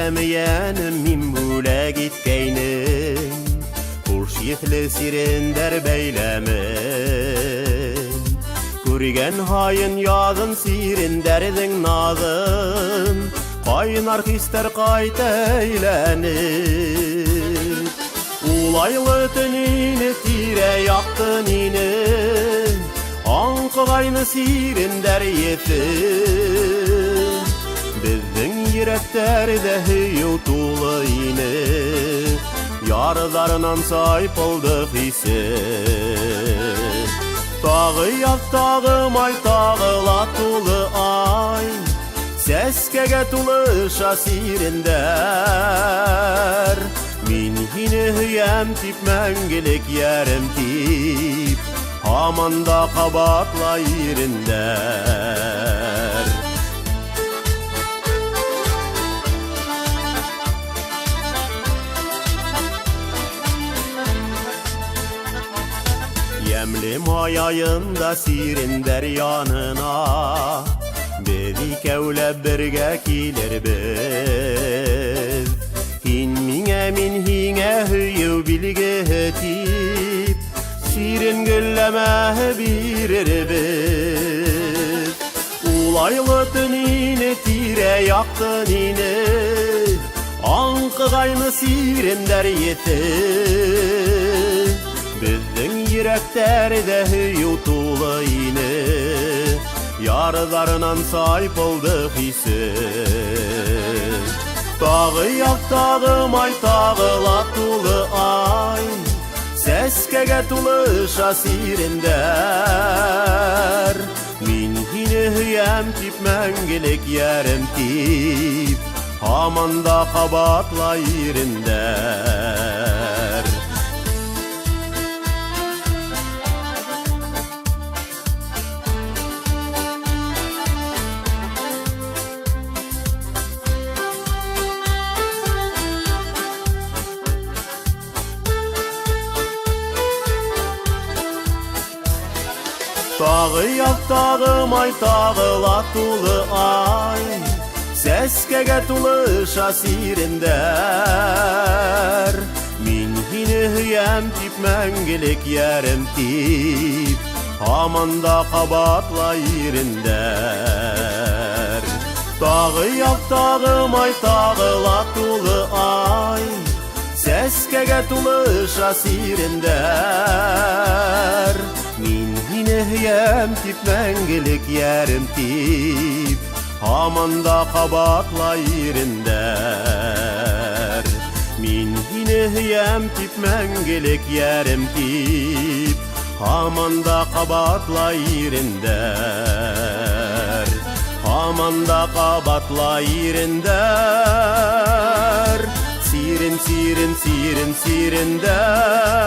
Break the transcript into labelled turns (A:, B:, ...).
A: Йәнем, йәнем, мин бүләк иткәйнем, Хуш еҫле сирендәр бәйләмен. Күргән һайын яҙын сирендәрҙең наҙын, Ҡайнар хистәр ҡайта әйләнеп. Улайлы төн ине, тирә-яҡ тын ине, Аңҡығайны сирендәр еҫе. Беҙҙең йөрәктәрҙә һөйөү тулы ине, Ярҙарынан сайпылды хисе. Тағы яҙ, тағы май, тағы ла тулы ай, Сәскәгә тулыша сирендәр. Мин һине һөйәм тип, мәңгелек йәрем тип, Һаман да ҡабатлай ирендәр. Йәмле май айында сирендәр янына Беҙ икәүләп бергә килербеҙ. Һин миңә, мин һиңә һөйөү билгеһе тип, Сирен гөлләмәһе бирербеҙ. Улайлы төн ине, тирә-яҡ тын ине, Аңҡығайны сирендәр еҫе. Беҙҙең йөрәктәрҙә һөйөү тулы ине, Ярҙарынан сайпылды хисе. Тағы яҙ, тағы май, тағы ла тулы ай, Сәскәгә тулыша сирендәр. Мин һине һөйәм тип, мәңгелек йәрем тип, Һаман да ҡабатлай ирендәр. Тағы яҙ, тағы май, тағы ла тулы ай, Сәскәгә тулыша сирендәр. Мин һине һөйәм тип, мәңгелек йәрем тип, Һаман да ҡабатлай ирендәр. Тағы яҙ, тағы май, тағы ла тулы ай, Сәскәгә тулыша сирендәр. Мин һине һөйәм тип, мәңгелек йәрем тип, Һаман да ҡабатлай ирендәр. Мин һине һөйәм тип, мәңгелек йәрем тип, Һаман да ҡабатлай ирендәр. Һаман да ҡабатлай ирендәр. Сирен, сирен, сирен, сирендәр.